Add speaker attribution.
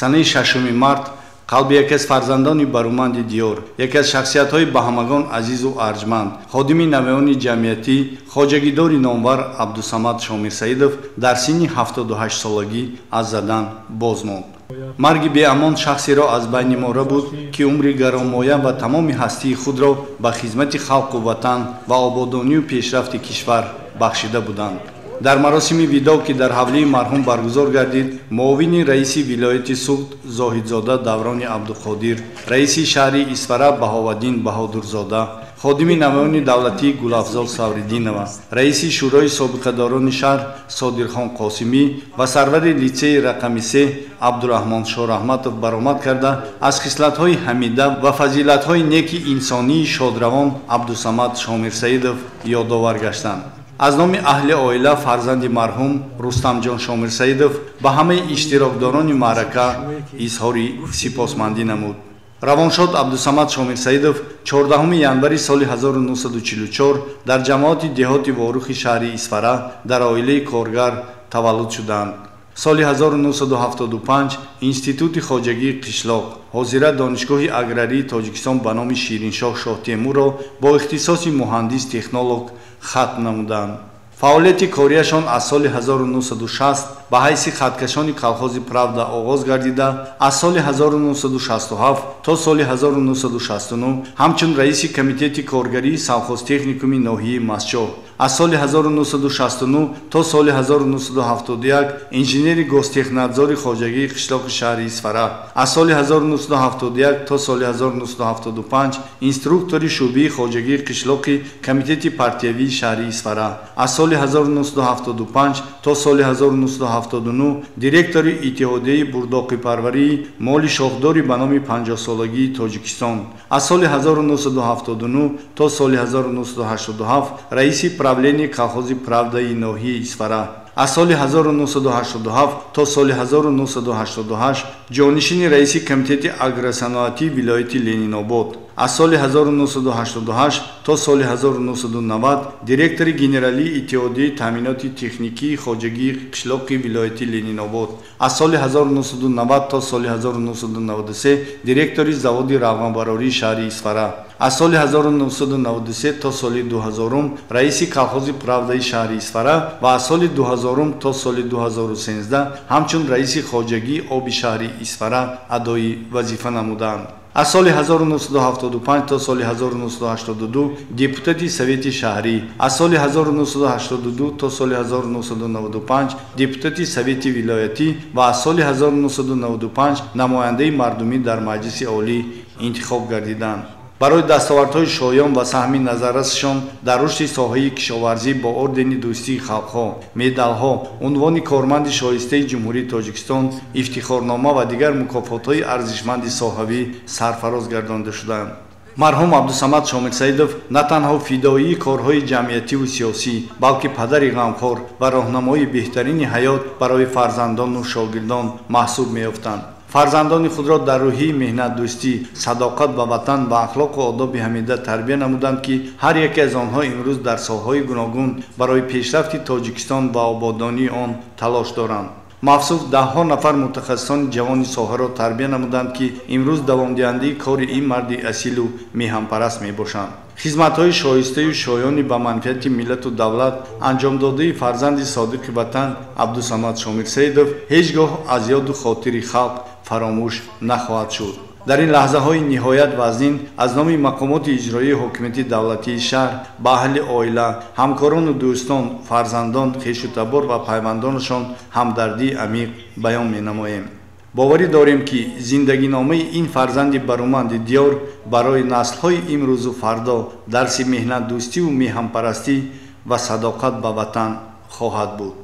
Speaker 1: Санаи 6 март қалби яке аз фарзандони баруманди диёр, яке аз шахсиятҳои ба ҳамагон азизу арҷманд, ходими навоёни ҷамъиятӣ, хоҷагидори номвар Абдусамад Шомирсаидов дар синни 78 солагӣ аз задан боз монд. Марги беамон шахсеро аз байни мо рабуд, ки умри гаронмоя ва тамоми ҳастии худро ба хизмати халқу ватан ва ободонию пешрафти кишвар бахшида буданд. Дар маросими видо, ки дар ҳавлии марҳум баргузор гардид, муовини раиси вилояти Суғд Зоҳидзода Даврони Абдуқодир, раиси шаҳри Исфара Баҳоваддин Баҳодурзода, ходими намоёни давлатӣ Гулафзол Савриддинова, раиси шӯрои собиқадорони шаҳр Содирхон Қосимӣ ва сарвари литсеи рақами 3 Абдураҳмон Шораҳматов баромад карда, аз хислатҳои ҳамида ва фазилатҳои неки инсонии шодравон Абдусамад Шомирсаидов ёдовар гаштанд. Аз номи аҳли оила фарзанди марҳум Рустамҷон Шомирсаидов ба ҳамаи иштирокдорони маърака изҳори сипосмандӣ намуд. Равоншод Абдусамад Шомирсаидов 14 январи соли 1944 дар ҷамоати деҳоти Ворухи шаҳри Исфара дар оилаи коргар таваллуд шуданд. Соли 1975 Институти хоҷагии қишлоқ, ҳозира Донишгоҳи аграрии Тоҷикистон ба номи Шириншоҳ Шоҳтемурро бо ихтисоси муҳандис-технолог хатм намуданд. Фаъолияти кориашон аз соли 1960 ба ҳайси хаткашони колхози «Правда» оғоз гардида, аз соли 1967 то соли 1969 ҳамчун раиси комитети коргарии совхозтехникуми ноҳияи Мастчоҳ, аз соли 1969 то соли 1971 инженери гостехнадзори хоҷагии қишлоқи шаҳри Исфара, аз соли 1971 то соли 1975 инструктори шӯъбаи хоҷагии қишлоқи комитети партиявии шаҳри Исфара, аз соли 1975 то соли 1979 директори иттиҳодияи бурдоқипарварии моли шохдорӣ ба номи 50-солагии Тоҷикистон, аз соли 1979 то соли 1987 раиси правлении колхози «Правдаи» ноҳияи Исфара, аз соли 1987 то соли 1988 ҷонишини раиси комитети агросаноатии вилояти Ленинобод, аз соли 1988 то соли 1990 директори генералии иттиҳодияи таъминоти техникии хоҷагии қишлоқи вилояти Ленинобод, аз соли 1990 то соли 1993 директори заводи равғанбарории шаҳри Исфара, аз соли 1993 то соли 2000 раиси колхози «Правдаи» шаҳри Исфара ва аз соли 2000 то соли 2013 ҳамчун раиси хоҷагии оби шаҳри Исфара адои вазифа намуданд. Аз соли 1975 то соли 1982 депутати Совети шаҳрӣ, аз соли 1982 то соли 1995 депутати Совети вилоятӣ ва аз соли 1995 намояндаи мардумӣ дар Маҷлиси Олӣ интихоб гардиданд. Барои дастовардҳои шоён ва саҳми назаррасшон дар рушди соҳаи кишоварзӣ бо ордени дӯстии халқҳо, медалҳо, унвони корманди шоистаи Ҷумҳурии Тоҷикистон, ифтихорнома ва дигар мукофотҳои арзишманди соҳавӣ сарфароз гардонда шуданд. Марҳум Абдусамад Шомирсаидов на танҳо фидоии корҳои ҷамъиятиву сиёсӣ, балки падари ғамхор ва роҳнамои беҳтарини ҳаёт барои фарзандону шогирдон маҳсуб меёфтанд. Фарзандони худро дар рӯҳии меҳнатдӯстӣ, садоқат ба ватан ва ахлоқу одоби ҳамида тарбия намуданд, ки ҳар яке аз онҳо имрӯз дар соҳаҳои гуногун барои пешрафти Тоҷикистон ва ободонии он талош доранд. Мавсуф даҳҳо нафар мутахассисони ҷавони соҳаро тарбия намуданд, ки имрӯз давомдиҳандаи кори ин марди асилу меҳанпараст мебошанд. Хизматҳои шоистаю шоёни ба манфиати миллату давлат анҷомдодаи фарзанди содиқи ватан Абдусамад Шомирсаидов ҳеҷ гоҳ аз ёду хотири халқ фаромӯш нахоҳад шуд. Дар ин лаҳзаҳои ниҳоят вазнин аз номи мақомоти иҷроии ҳокимияти давлатии шаҳр ба аҳли оила, ҳамкорону дӯстон, фарзандон, хешу табор ва пайвандонашон ҳамдардии амиқ баён менамоем. Боварӣ дорем, ки зиндагиномаи ин фарзанди баруманди диёр барои наслҳои имрӯзу фардо дарси меҳнатдӯстиву меҳанпарастӣ ва садоқат ба ватан хоҳад буд.